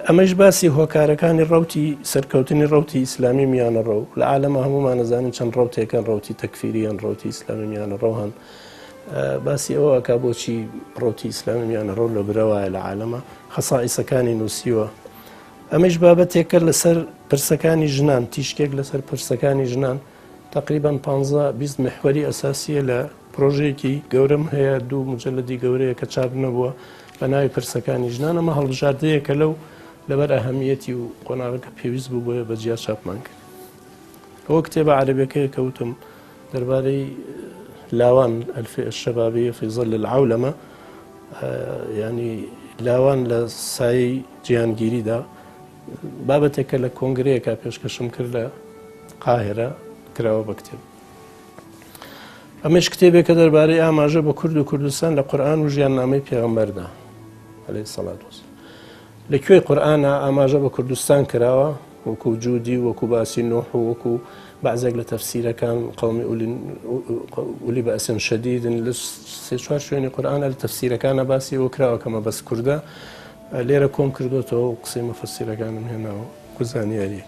ئەمەش باسی هۆکارەکانی ڕەوتی سەرکەوتنی ڕەوتی ئیسلامی میانەڕەو لە عالەمە هەموومان ئەزانین چەند ڕەوتێکن، ڕەوتی تەکفیری هەن، ڕەوتی ئیسلامی میانەڕەو هەن. باسی ئەوە ئەکا بۆچی ڕەوتی ئیسلامی میانەڕەو لە برەوایە لە عالەمە، خەسائیسەکانی نووسیوە. ئەمەش بابەتێکە لەسەر پرسەکانی ژنان، تیشکێک لەسەر پرسەکانی ژنان، تقریبا 15 20 محوەری ئەساسیە لە پرۆژەیەکی گەورەم هەیە، دوو مجلدی گەورەیە کە چاپ نەبووە. بە ناوی پرسەکانی ژنان. ئەمە هەڵبژاردەیەکە لەو لەبەر ئەهەمیەتی و قۆناغەکە پێویست بوو بۆیە بە جیا چاپمان کرد. ئەوە کتێبە عەرەبیەکەیە کە وتم دەربارەی لاوان الفئة الشبابية في ظل العولمة، ینی لاوان لە سایەی جیهانگیریدا، بابەتێکە لە کۆنگرەیەکە پێشکەشم کرد لە قاهرە کراوە بە کتێب. ئەمەش کتێبێکە دەربارەی ئاماژە بە کورد و کوردستان لە قورئان و ژیاننامەی پێغەمبەردا عەلەیهی سەڵات وەسەلام. لە کوێی قورئانا ئاماژە بە کوردستان کراوە وەکو جودی و وەکو باسی نوح و وەکو بەعزێک لە تەفسیرەکان قومی ئولی بەئسن شەدیدن لە سێ چوار شوێنی قورئانە لە تەفسیرەکانە باسی ئەوە کراوە کە مەبەست کوردە لێرە کۆم کردوێتەوە و قسەی مەفەسیرەکانم هێناوە وەکو زانیاریەک.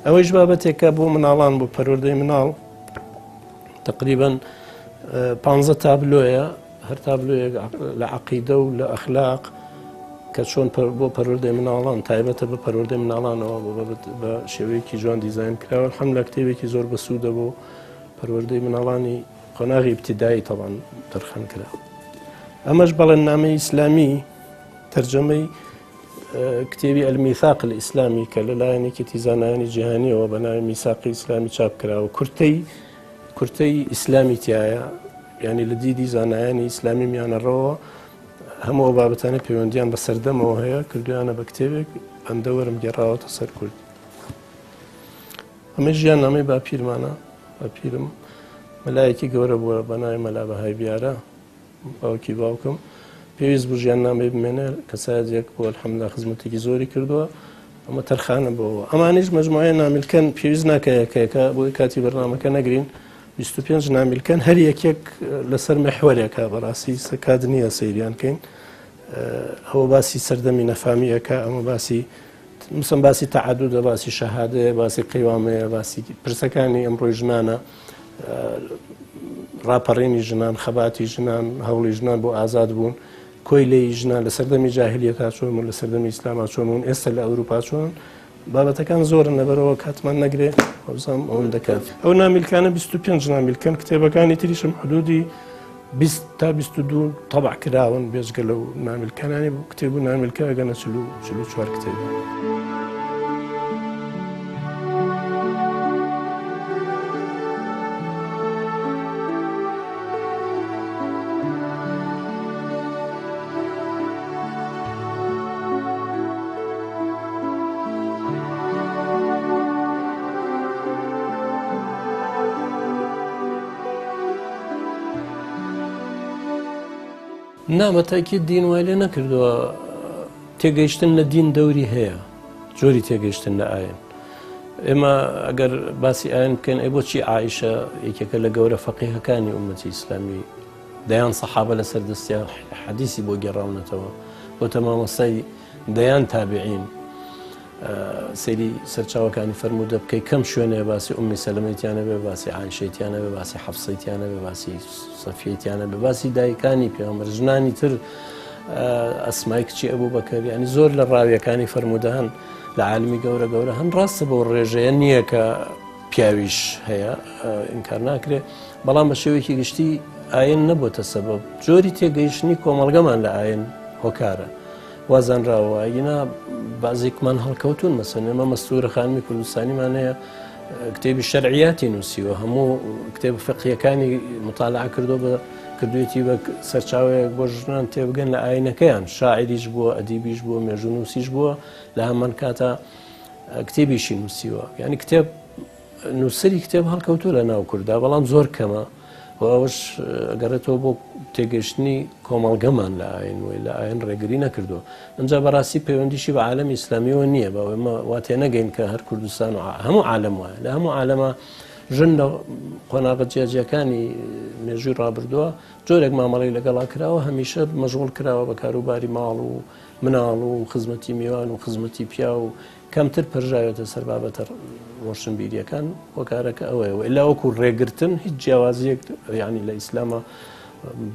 ئەوەیش بابەتێکە بۆ مناڵان بۆ پەروەردەی مناڵ تقریبا 15 تابلۆیە هەر تابلۆیەک لە عەقیدە و لە ئەخلاق کە چۆن بۆ پەروەردەی مناڵان تایبەتە بە پەروەردەی مناڵانەوە بە شێوەیەکی جوان دیزاین کراوە. الحمدلله کتێبێکی زۆر بەسوودە بۆ پەروەردەی مناڵانی قۆناغی ئیبتیدایی تەبان تەرخان کراوە. ئەمەش بەڵێننامەی ئیسلامی تەرجەمەی کتێبی المیثاق الئیسلامی کە لەلایەن یەکێتی زانایانی جیهانیەوە بە ناوی میساقی ئیسلامی چاپ کراوە، کورتەی کورتەی ئیسلامی تایە، یعنی لە دیدی زانایانی ئیسلامی میانەڕەوە هەموو ئەو بابەتانە پەیوەندیان بە سەردەمەوە هەیە کردویانە بە کتێبێک ئەندە وەرم گێڕاوەتە سەر کورد. ئەمە ژیان نامەی باپیرمانە. باپیرم مەلایەکی گەورە بووە بە ناوی مەلا بەهای بیارە، باوکی باوکم. پێویست بوو ژیان نامەی بمێنێ، کەسایەتێک بوو الحمدلله خزمەتێکی زۆری کردووە، ئەمە تەرخانە بۆەوە. ئەمانیش مەجموعەیە نامیلکەن، پێویست ناکە یەکەیەکە بۆی کاتی بەرنامەکە نەگرین. 25 نامیلکەن هەر یەکێک لەسەر محوەرێکە، بەڕاستی کات نییە سەیریان کەین. ئەوە باسی سەردەمی نەفامیەکە، ئەمە باسی مثلا باسی تەعەدودە، باسی شەهادەیە، باسی قیوامەیە، باسی پرسەکانی ئەمڕۆی ژنانە، ڕاپەڕینی ژنان، خەباتی ژنان، هەوڵی ژنان بۆ ئازاد بوون، کۆیلەی ژنان لە سەردەمی جاهلیەتا چۆن بوون، لە سەردەمی ئیسلاما چۆن بوون، ئێستا لە ئەوروپا چۆن. بابەتەکان زۆرن لەبەرەوە کاتمان نەگرێ وەبزانم ئەوەندە کافی. ئەو نامیلکانە 25 نامیلکەن، کتێبەکانی تریشم حدودی 20 تا 22 تەبع کراون، بێجگە لەو نامیلکانانی بوو کتێب و نامیلکە ئەگەنە 44 کتێب. نا بە تاکید دین وای لێ نەکردووە. تێگەیشتن لە دین دەوری هەیە، جۆری تێگەیشتن لە ئاین. ئێمە ئەگەر باسی ئاین بکەین، ئەی بۆچی عائیشە یەکێکە لە گەورە فەقیهەکانی ئومەتی ئیسلامی، دەیان سەحابە لەسەر دەستیان حەدیسی بۆ گێڕاونەتەوە، بۆتە مامۆستای دەیان تابعین. سەیری سەرچاوەکانی فەرموودە بکەی کەم شوێنێ باسی ئومی سەلەمەی تیانە بێ، باسی عائیشەی تیانە بێ، باسی حەفسەی تیانە بێ، باسی سەفیەی تیانە بێ، باسی دایکانی پێغەمبەر، ژنانی تر، ئەسمای کچی ئەبوو بەکر، یعنی زۆر لە ڕاویەکانی فەرموودە هەن لە عالمی گەورە گەورە هەن. ڕاستە بەو ڕێژەیە نییە کە پیاویش هەیە، ئینکار ناکرێ، بەڵام بە شێوەیەکی گشتی ئاین نەبووتە سەبەب. جۆری تێگەیشتنی کۆمەڵگەمان لە ئاین هۆکارە وازانراوە. ئەگینا بازێکمان هەڵکەوتون، مەسەن ئێمە مەستورە خانمی کوردستانیمان هەیە کتێبی شەرعیاتی نووسیوە، هەموو کتێب فقیەکانی مطالعە کردو بە کردوێتی بە سەرچاوەیەک بۆ ژنان تێبگەن لە ئاینەکەیان. شاعریش بووە، ئەدیبیش بووە، مێژوونووسیش بووە، لە هەمان کاتا کتێبیشی نووسیوە. یعنی کتێب نووسری کتێب هەڵکەوتووە لە ناو کووردا، بەڵام زۆر کەمە و ئەوەش گەڕێتەوە بۆ تێگەیشتنی کۆمەڵگەمان لە ئاین وی لە ئاین ڕێگری نەکردووە. ئەجا بەڕاستی پەیوەندیشی بە عالەمی ئیسلامیەوە نییە، بە ئێمە وا تێنەگەین کە هەر کوردستان و هەموو عالەم وایە. لە هەموو عالەمە ژن لە قۆناغە جیاجیاکانی مێژووی ڕابردووە جۆرێک مامەڵەی لەگەڵا کراوە، هەمیشە مەشغوڵ کراوە بە کاروباری ماڵ و مناڵ و خزمەتی میوان و خزمەتی پیاو و کەمتر پەرژاوێتە سەر بابەتە ڕۆشنبیریەکان. هۆکارەکە ئەوەیە و ئیلا وەکو ڕێگرتن هیچ جیاوازیەک یعنی لە ئیسلامە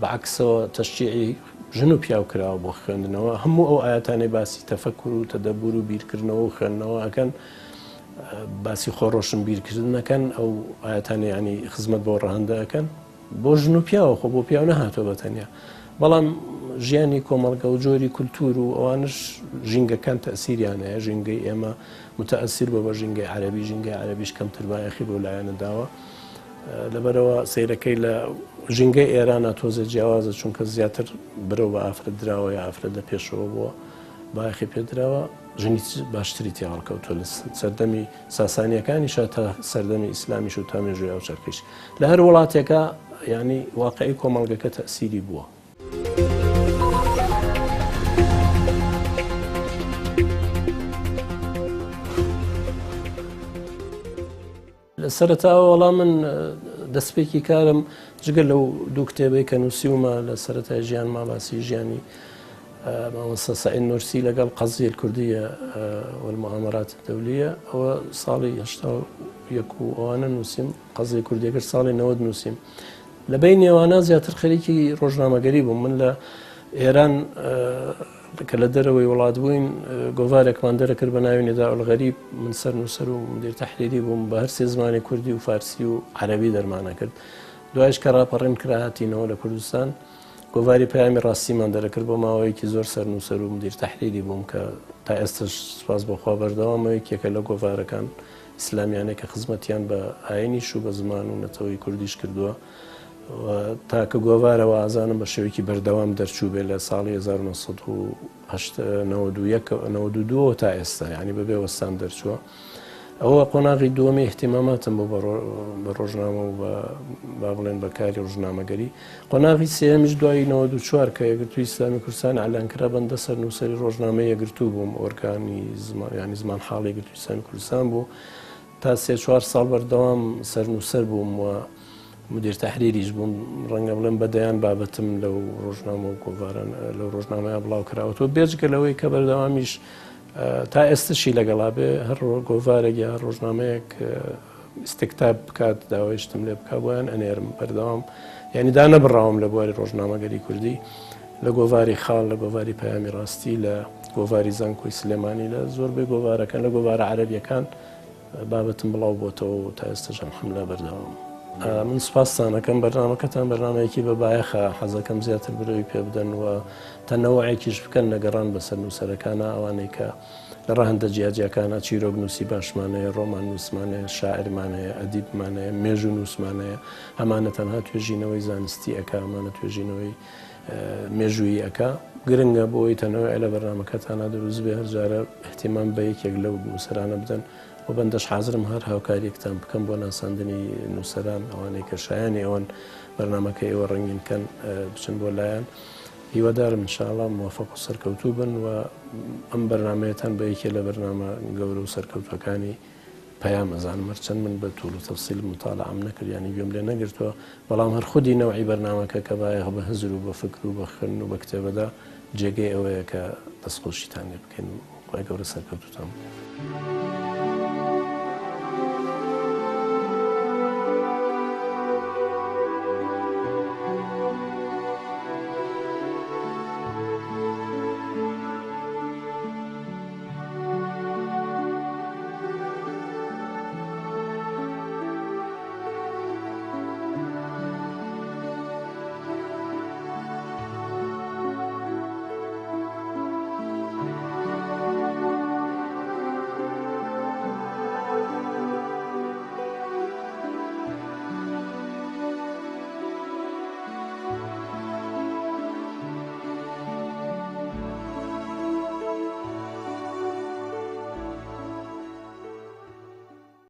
بەعکسەوە تەشجیعی ژن و پیاو کراوە بۆ خوێندنەوە. هەموو ئەو ئاەتانەی باسی تەفەکر و تەدەبور و بیرکردنەوە و خوێندنەوە ئەکەن، باسی خۆ ڕۆشنبیرکردن ئەکەن، ئەو ئاەتانە ینی خزمەت بۆ ڕەهەندە ئەکەن بۆ ژن و پیاوە، خۆ بۆ پیاو نەهاتووە بە تەنیا. بەڵام ژیانی کۆمەڵگە و جۆری کولتوور و ئەوانش ژینگەکان تەسیریان هەیە. ژینگەی ئێمە متەئەسیر بووە بە ژینگەی عەرەبی، ژینگەی عەرەبیش کەمتر بایەخی بەو لایەنە داوە. لەبەرئەوە سەیرەکەی لە ژینگەی ئێرانە تۆزێ جیاوازە، چونکە زیاتر برەو بە ئافرەت دراوە یا ئافرەت لە پێشەوە بووە بایەخی پێ دراوە، ژنی باشتری تیا هەڵکەوتووە لە سەردەمی ساسانیەکانیشا تا سەردەمی ئیسلامیش و تا مێژووی هاوچەرخیش. لە هەر وڵاتێکا یانی واقعی کۆمەڵگەکە تەئسیری بووە. لە سەرەتاوە وەڵا من دەستپێکی کارم جگە لەو دوو کتێبەی کە نووسیومە لە سەرەتای ژیانما باسی ژیانی مامۆستا سەعید نورسی لەگەڵ قەزیە الکوردیە والمؤامرات الدولیە ئەوە ساڵی 81 و ئەوانە نووسیم قەزیە کوردیەکەش ساڵی 90 نووسیم لە بەینی ئەوانە زیاتر خەریکی ڕۆژنامەگەری بووم من لە ئێران کە لە دەرەوەی وڵات بووین گۆڤارێکمان دەرەکرد بە ناوی نداء الغریب، من سەرنووسەر و مدیر تەحریری بووم، بە هەر سێ زمانی کوردی و فارسی و عەرەبی دەرمانە کرد. دوایش کە ڕاپەڕین کرا هاتینەوە لە کوردستان گۆڤاری پەیامی ڕاستیمان دەرەکرد، بۆ ماوەیەکی زۆر سەرنووسەر و مدیر تەحریری بووم کە تا ئێستەش سوپاس بۆ خوا بەردەوامە، یەکێکە لەو گۆڤارەکان ئیسلامیانەی کە خزمەتیان بە ئاینیش و بە زمان و نەتەوەی کوردیش کردووە. و تاکە گۆڤارە وازانم بە شێوەیەکی بەردەوام دەرچوو بێ لە ساڵی 1991 92 تا ئێستا یعنی بەبێ وەستان دەرچووە. ئەوە قۆناغی دووەمی احتیماماتم بۆ بە ڕۆژنامە و با بڵێن بە کاری ڕۆژنامەگەری. قۆناغی سێیەمیش دوای 94 کە یەکگرتووی ئیسلامی کوردستان ئەعلان کرا بەندە سەرنووسەری ڕۆژنامەی یەکگرتوو بووم، ئۆرگانی زمان یعنی زمان حاڵی یەکگرتووی ئیسلامی کوردستان بوو. تا سێ چوار ساڵ بەردەوام سەرنووسەر بووم و مدیر تەحریریش بووم، ڕەنگە بڵێم بە دەیان بابەتم لەو ڕۆژنامە و گۆڤاران لەو ڕۆژنامەیە بڵاو کراوەتەوە، بێجگە لەوەی کە بەردەوامیش تا ئێستەشی لەگەڵا بێ هەر گۆڤارێک یا ڕۆژنامەیەک ئیستکتاب بکات داوای شتم لێ بکا بۆیان ئەنێرم بەردەوام، یعنی دانەبڕاوم لە بواری ڕۆژنامەگەری کوردی لە گۆڤاری خاڵ، لە گۆڤاری پەیامی ڕاستی، لە گۆڤاری زانکۆی سلێمانی، لە زۆربەی گۆڤارەکان، لە گۆڤارە عەرەبیەکان بابەتم بڵاو بۆتەوە و تا ئێستاش الحمدللە بەردەوامم. من سوپاستان ئەکەم، بەرنامەکەتان بەرنامەیەکی بە بایەخە، حەزەکەم زیاتر برەوی پێ بدەن و تەنەوعێکیش بکەن لە گەڕان بەسەر نووسەرەکانا، ئەوانەی کە لە ڕەهەندە جیاجیاکانا چیرۆک نووسی باشمان هەیە، ڕۆمان نووسمان هەیە، شاعرمان هەیە، ئەدیبمان هەیە، مێژوو نووسمان هەیە، ئەمانە تەنها توێژینەوەی زانستی ئەکا، ئەمانە توێژینەوەی مێژوویی ئەکا. گرنگە بۆ ئەوەی تەنەوع لە بەرنامەکەتانا دروست بێ هەر جارە ئیهتیمام بە یەکێک لەو نووسەرانە بدەن و بەندەش حازرم هەر هاوکاریەکتان بکەم بۆ ناساندنی نووسەران ئەوانەی کە شایانی ئەوەن بەرنامەکەی ئێوە ڕەنگین کەن بچن بۆ لایان. هیوادارم ان شاء اللە موفق و سەرکەوتوو بن و ئەم بەرنامەیەتان بە یەکێ لە بەرنامە گەورە و سەرکەوتوەکانی پەیام ئەزانم هەرچەند من بە توڵ و تەفسیل موتالەعەم نەکرد یانی گوێم لێ نەگرتووە بەڵام هەر خودی نەوعی بەرنامەکە کە بایەخ بە هزر و بە فکر و بە خوێندن و بە کتێبەدا جێگەی ئەوەیە کە دەستخۆشیتان لێ بکەین خوای گەورە سەرکەوتووتان بکات.